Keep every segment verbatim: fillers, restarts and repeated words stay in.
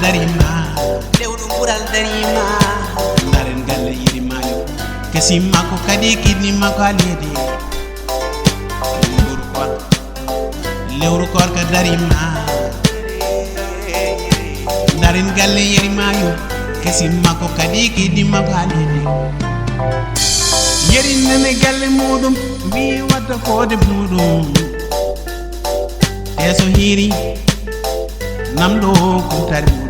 Darima, lewru ɓural darima. Ndaren galle yeri maayo. Kesim makko kadi kidni makko haa leydi. Lewru koor, lewru koor ka darima. Ndaren galle yeri maayo. Kesim makko kadi kidni makko haa leydi. Yeri nene galle muɗum, mi watta fode muɗum. Teso hiri. Namɗo kumtari muɗum.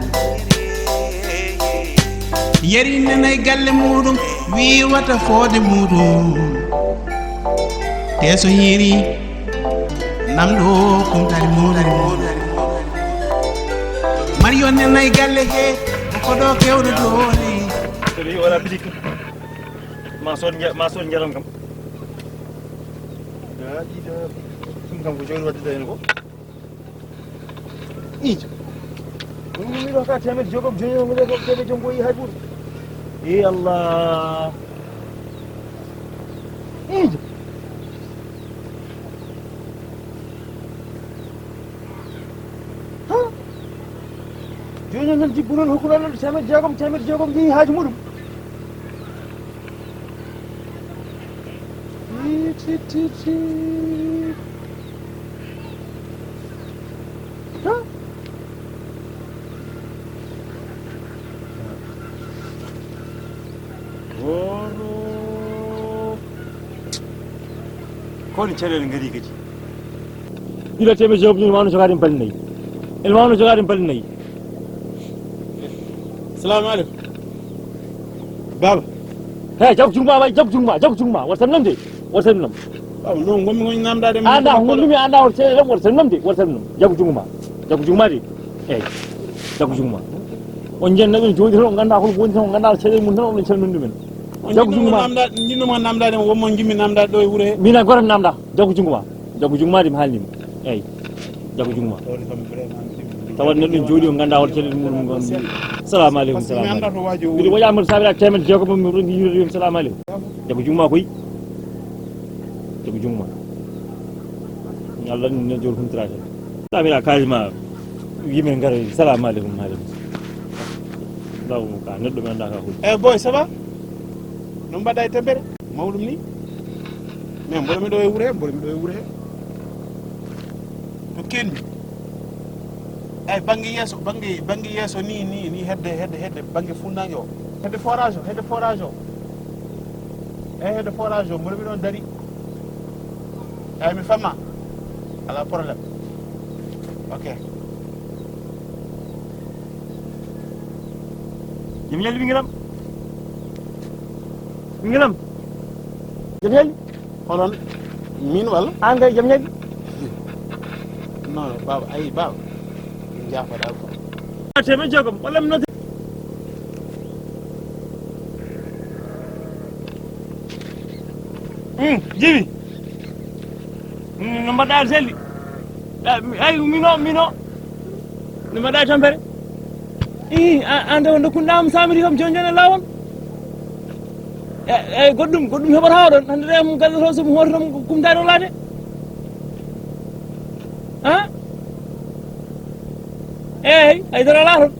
Yeri nanay galle muɗum, wi wata fode muɗum. Teso hiri. Namɗo kumtari muɗum. Mariyo nanay galle he, ko ɗo kewɗo doole. Wala bidik. Ma son nja-, ma son njaram kam. Ɗum kam ko joni waɗde ɗo heen ko. Iijo. Ɗum mi ɗo ka teemeɗe jogo, joño mi ɗo ko keɓe jom boyi hay buuɗo. E Allah. Iijo. Ha? Joño nan jibbu noon hokkuno ɗon teemeɗe jeegom, teemeɗe jeegom jeeyi haaju muɗum. Ti, ti, ti, ti. Ha? Woro. Ko woni caɗeele ngari kadi? Ɗiɗo teemeɗe jeegom ene wawno jogaade en balɗe nayi. Ene wawno jogaade en balɗe nayi. Salamu aleykum. Baba. Hey, jago jungo ma, jago jungo ma, jago jungo ma. Wata salminam de. Wata salminam. Baba, non gonmi gonmi namdade. Anda ko gonmi anda on sey lam wata salminam de. Wata salminam. Jago jungo ma. Jago jungo ma de. Hey. Jago jungo ma. On jenna ɓe jooɗi tan, on ganda hol woni tan, on ganda seeɗa mun tan, on calmini ɗumen. Jago jungo ma. Namda, jinnuma namdade mo wonmo jimmi namdade ɗo e wuro he. Mina goto namda. Jago jungo ma. Jago jungo ma de mi haalnima. Eyyi. Jago jungo ma. Tawat neɗɗo jooɗi o ganda hol caɗeele muɗum gon. Salamu aleykum. Salamu aleykum. Miɗo waɗa Amadou Sabira teemeɗe jeegom mi ronki yiwde ɗum. Salamu aleykum. Jago jungo ma koy. Jago jungo ma. Allah ni ne jor huntirata. Sabira kaalis ma. Yimɓe ngara, salamu aleykum, maaleykum. Law ka neɗɗo men anda ka hul. Eh boy, ça va? No mbaɗɗa e tampere? Mawɗum ni? Mais mboɗo mi ɗo e wure, mboɗo mi ɗo e wure. To kenndi. Ay bannge yeeso, bannge, bannge yeeso ni, ni, ni hedde, hedde, hedde, bannge funnaange o. Hedde forage o, hedde forage o. Eyi, hedde forage o, mboɗo mi ɗon dari. Eyi, mi famma. Alaa problème. Ok. Jom ñalli ɓinngel am. Ɓinngel am. Jom ñalli. Onon, min walla? An kay jom ñalli. Non, baaba, ayi, baaba. Jaafoɗaa ko. Teemeɗe jeegom, walla mi noddi. Hmm, Jibi. Hmm, no mbaɗɗa aɗa selli? Eh, mi, ay, mino, mino. No mbaɗɗa e tampere? Ii, a, an taw dokkunɗa mo samiri kam joni joni e lawol. E, e goɗɗum, goɗɗum heɓata oɗon. Hande ɗe mo galle to somo hoto tan kumtani o laade. Ha? Eyi, haydara alaa toon.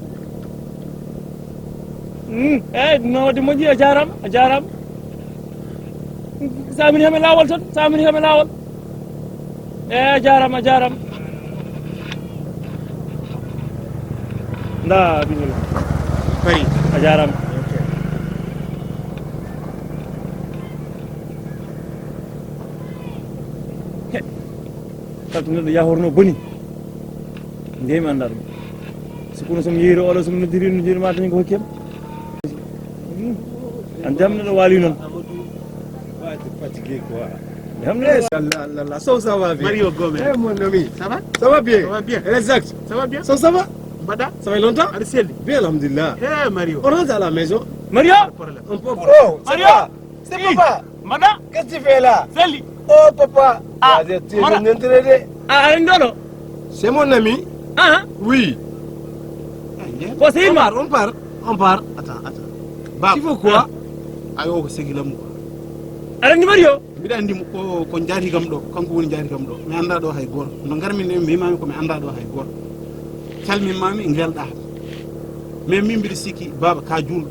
Mm, eyi, ɗum noon wadde moƴƴi, a jaaraama, a jaaraama. Samini kam e laawol tan, samini kam e laawol. Eyi, a jaaraama, a jaaraama. Ndaa, ɓinngel am. Fari. A jaaraama. Ok. He. Kala to neɗɗo yahorno boni. Nde mi anndaa ɗum. Si kono so mi yeeyii ɗo, oɗo so mi noddiri, no jeeɗi ma tan ko hokki am. An jam neɗɗo waali noon. Fatigué quoi. Alhamdulillah. Eh, Allah, Allah, Allah. Sow, ça va bien? Mario Gomez. Eh, mon ami. Ça va? Ça va bien? Ça va bien. Exact. Ça va bien? Sow, ça va? Mbaɗa? Ça fait longtemps? Aɗa selli? Bien, alhamdulillah. Eh, Mario. On rentre à la maison. Mario? Pas de problème. On peut. Oh, ça va? Mario? C'est papa. Mbaɗa? Qu'est-ce que tu fais là? Selli. Oh, papa. Ah, tu es en train de. Ah, aɗa anndi ɗo? C'est mon ami. Ah? Oui. Ko sehil ma? On part, on part, on part. Attends, attends. Baba. Tu veux quoi? Ah. Ayo, ko sehil am quoi. Aɗa anndi Mario? Mbiɗa anndi mo, ko, ko njaati kam ɗo, kanko woni njaati kam ɗo. Mi anndaa ɗo hay gooto. No ngarmi nde, mi wimaami ko mi anndaa ɗo hay gooto. Calmin maami, ngelɗaa. Mais min mbiɗa sikki baaba ka juulɗo.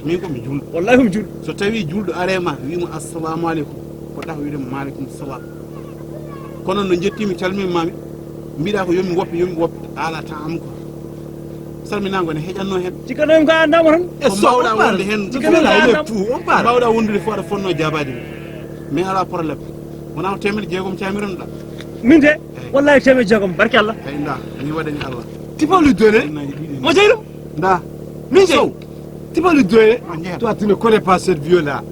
Min ko mi juulɗo. Wallahi ko mi juulɗo. So tawi juulɗo are ma, wimo assalamu aleykum, ko ɗaho wiide mo maaleykum salam. Kono no jettimi, calmini mami, mbiɗa ko yomi woppe, yomi woppe, ala taamu ko. Salminago ne heƴanno hen. Cikkanoyim ka andama tan. E ko so mbawɗa on wonde hen. Cikkanoyim ka andama. Mbawɗa wondude fof aɗa fonno jaabade mi. Mais ala problème. Wona ko teemedde jeegom camironɗa. Min de, wallahi teemedde jeegom, barke Allah. Eyyi, nda, mi waɗani Allah. Tu peux lui donner. Mo jeyi ɗum. Nda. Min jeyi. Sow, tu peux lui donner. Toi, tu ne connais pas cette vieux-là.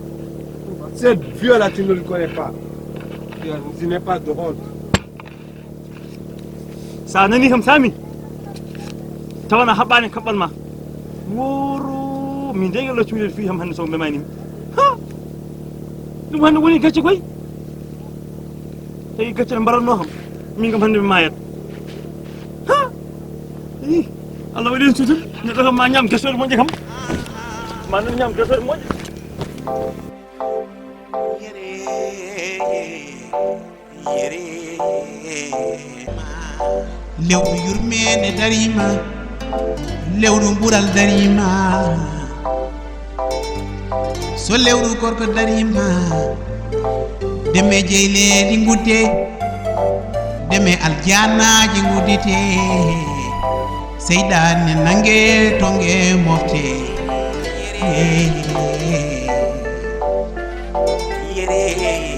Cette vieux-là, tu ne le connais pas. Tu n'es pas drôle. Sa nani kam, Sami, tawana haɓɓani kaɓɓal ma. Woro, min de ngelɗo cuuɗel fii kam hannde so ɓe maynimi. Ha! Ɗum hannde woni gacce koy. Tawi gacce ɗe mbaratno kam. Min kam hannde mi mayat. Ha! Ih, Allah waɗi en sutur. Neɗɗo kam ma ñaam gesoɗe moƴƴe kam. Ma nan ñaam gesoɗe moƴƴe. Lewru yurmeende dariima, lewru mbural dariima. So lewru gorko dariima, deme jeyleeli ngudde, deme aljanaaji nguddite. Seyɗaane nange tonge mofte. Yere, yere.